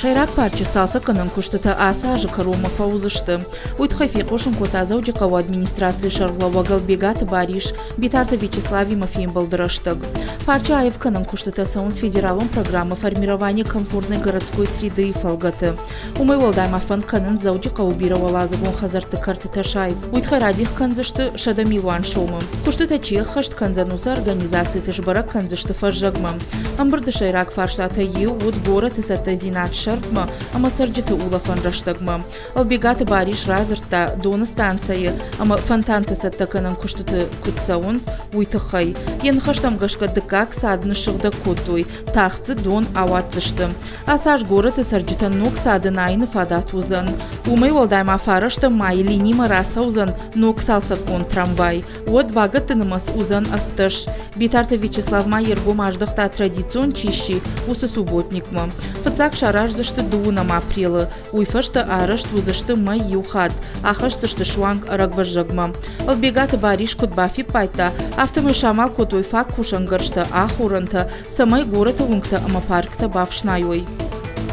Сӕйраг парчы цалцӕггӕнӕн куыстытӕ ацы азы кӕронмӕ фӕуыдзысты. Уый тыххӕй фехъусын кодта Дзӕуджыхъӕуы администрацийы сӕргълӕууӕг Ӕлбегаты Барис Битарты Вячеславимӕ фембӕлды рӕстӕг. Парчы аив кӕнӕн куыстытӕ цӕуынц федералон программӕ «Формирование комфортной городской среды»-йы фӕлгӕты. Уымӕй уӕлдай ма фӕнд кӕнынц Дзӕуджыхъӕуы бирӕуӕладзыгон хӕдзӕртты кӕртытӕ саив. Уый тыххӕй радих кӕндзысты 100 милуан сомы. Куыстытӕ чи ӕххӕст кӕндзӕн, уыцы организациты сбӕрӕг кӕндзысты фӕззӕгмӕ. Ӕмбырды сӕйраг фарстатӕй иу уыд горӕты цӕттӕдзинад сӕрдмӕ ӕмӕ цӕрджыты улӕфӕн рӕстӕгмӕ. Ӕлбегаты Барис радзырдта, доны станцӕйы ӕмӕ фонтанты цӕттӕкӕнӕн куыстыты куыд цӕуынц, уый тыххӕй. Йӕ ныхӕстӕм гӕсгӕ дыккаг цад ныссыгъдӕг кодтой, тагъд дзы дон ауадздзысты. Ацы аз горӕты цӕрджытӕн ног цады найыны фадат уыдзӕн. Уымӕй уӕлдай ма фарӕстӕм майы линимӕ рацӕудзӕн ног цалцӕггонд трамвай. Уӕд вагӕтты нымӕц уыдзӕн 17. Битарты Вячеслав ма йе ргом аздӕхта традицион чи сси, уыцы субботникмӕ. Фыццаг сараздзысты дыууынӕм апрелы. Уый фӕстӕ арӕзт уыдзысты мӕй иу хатт, ахӕсдзысты суанг ӕрӕгвӕззӕгмӕ. Ӕлбегаты Барис куыд бафиппайдта, афтӕмӕй самал кодтой фаг кусӕнгӕрзтӕ, ахорӕнтӕ, цӕмӕй горӕты уынгтӕ ӕмӕ парктӕ бафснайой.